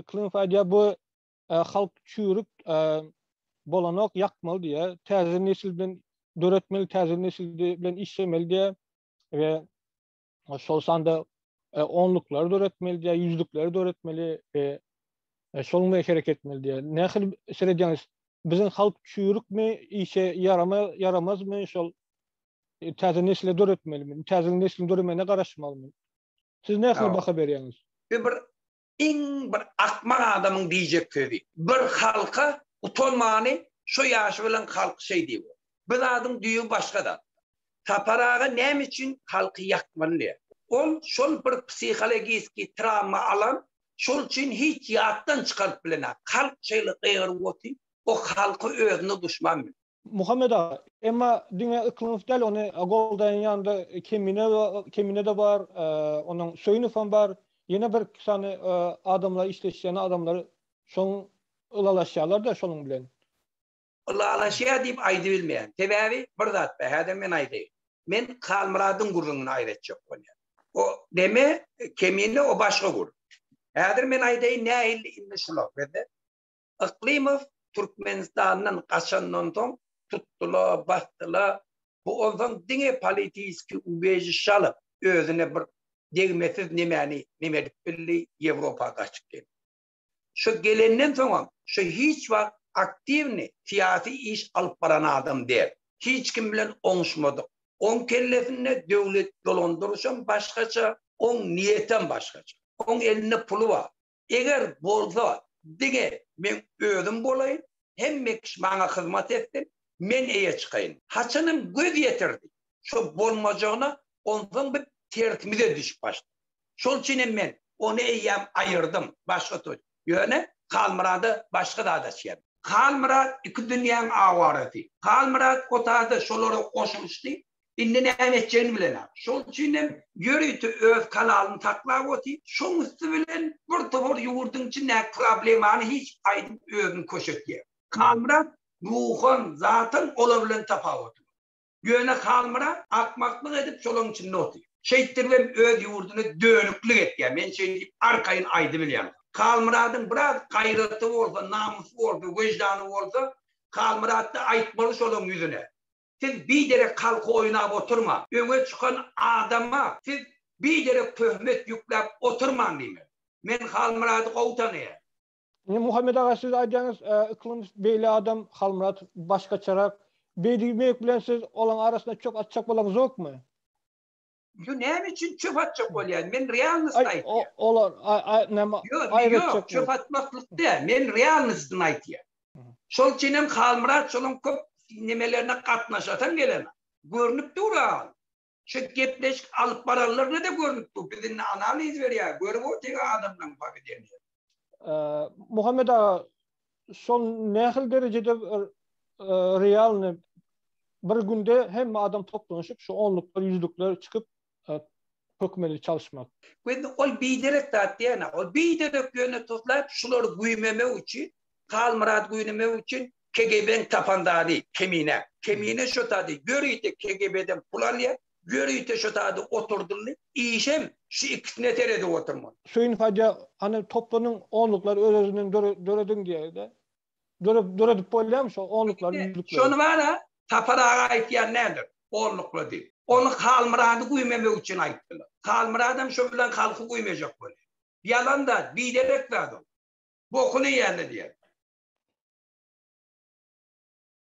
Yklymow aýdýar bu halk çüýrük bolanok ýakmaly diýýär. Täze nesil bilen döretmeli, täze nesil bilen işlemeli diýýär we şol sanda onluklary döretmeli diýýär, ýüzlükleri döretmeli we şonuň bilen hereket etmeli diýýär. Nähili seredýäňiz? Biziň halk çüýrükmi, işe ýarama, ýaramazmy şol täze nesle döretmelimi? Täze nesliň döremegine garaşmalymy? Siz nähili baha berýäňiz? Bu bir iň bir akmak adamyň diýjek sözi. Bir halka utanmany şo ýaşy bilen halk şeý diýip otyr. Bu zadyň düýbi başga zatda. Sapar aga näme üçin halky ýakmaly diýýär. Ol şol bir psihologiski trawma alan, şol üçin hiç ýatdan çykaryp bilenok. Halk şeýle gygyryp otyr, o halky özüne duşman bilýär. Muhammet aga, emma diňe Yklymow däl, ony goldaýan ýanynda Kemine Kemine-de bar, onuň Söýünowam bar, ýene bir sany adamlar işleşýän adamlar şoň ylalaşýarlar-da şonuň bilen. Ylalaşýar diýip aýdybilmeýän. Sebäbi bir zat bar, häzir men aýdaýyn. Men Halmyradyň gürrüňini aýratjak bolýan. O neme Kemine o başga gürrüň. Häzir men aýdaýyn nähili indi şular bizde. Yklymow Türkmenistandan gaçandan soň tutdyla, basdyla. Bu onsoň diňe politiski ubežişe alyp, özüne bir degmesiz nemäni neme edip bildi, Ýewropa gaçyp geldi. Şu gelenden soňam şu hiç wagt aktiwny syýasy iş alyp baran adam däl. Hiç kim bilen oňuşmadyk. Oň kellesinde döwlet dolandyryşam başgaça, oň niýetem başgaça. Oň elinde puly bar. Eger bolsa, diňe meň özüm bolaýyn, hemme kişi maňa hyzmat etsin, men eýe çykaýyn. Haçanam göz ýetirdi, şo bolmajagyna, onsoň biz tersimize düşüp başladyk. Şol üçin hem men ony eýýäm aýyrdym, başga toý. Ýöne Halmyrada başga zat açýan. Halmyrat iki dünýäň awarasy. Halmyrat o tada şolara goşulyşdy, Indi näme etjegini bilenok. Şol üçin hem ýörite öz kanalyny saklap otyr. Şoň üsti bilen bir topar ýurduň içindäki problemany hiç aýdyp özüni köşetýär. Halmyrat ruhan zaten olar bilen tapawutly. Ýöne Halmyrat akmaklyk edip şolaň içinde otyr. Şeýtdiribem öz ýurduny dönüklik etýär. Men şeý diýip arkaýyn aýdybilýän. Halmyradyň biraz gaýraty bolsa, namysy bolsa, weždany bolsa, Halmyratda aýtmaly şolaň ýüzüne. Siz biderek halky oýnap oturmaň. Öňe çykan adama siz biderek töhmet ýükläp oturmaň diýmeli. Men Halmyrady gowy tanaýan. Indi Muhammet aga siz aýdýaňyz Yklym beýle adam Halmyrat başgaçarak. Beý diýmek bilen siz olaň arasyna çöp atjak bolaňzokmy? Ýo näme üçin çöp atjak bolýan? Men realnostny aýtýan. Olar näme aýratjak. Ýok, çöp atmaklyk däl. Men realnostny aýtýan. Şol üçin hem Halmyrat şolaň köp nemelerine gatnaşasam gelenok. Görnüp dur a. Şu gepleşik alyp baranlaryna-da görnüp dur. Biz indi analiz berýär, görüp otyr adamlaryň powedeniýesini. Muhammet aga, şol nähili derejede bir realny bir günde hemme adam toplanyşyp şu onluklar, ýüzlükler çykyp hökümeti çalyşmak. Indi ol biderek zat diýene, ol biderek ýöne toslap şulary güýmemek üçin, Halmyrady güýnemek üçin KGB-niň tapan zady Kemine. Kemine şo zady ýörite KGB-den pul alýar, ýörite şo zady oturdyldy. Işem şu ikisine seredip oturmaly. Söýünow aýdýar, hany toplanyň onluklary öz-özünden dörediň diýýär-de. Döredip bolýarmy şo onluklary, ýüzlükleri? Şony bar-a, Sapar aga aýtýan däldir, onlukla diýip. Ony Halmyrady güýmemek üçin aýtdylar. Halmyradam şo bilen halky güýmejek bolýar. Ýalan zat, biderek zat ol. Bokuny iýende diýer.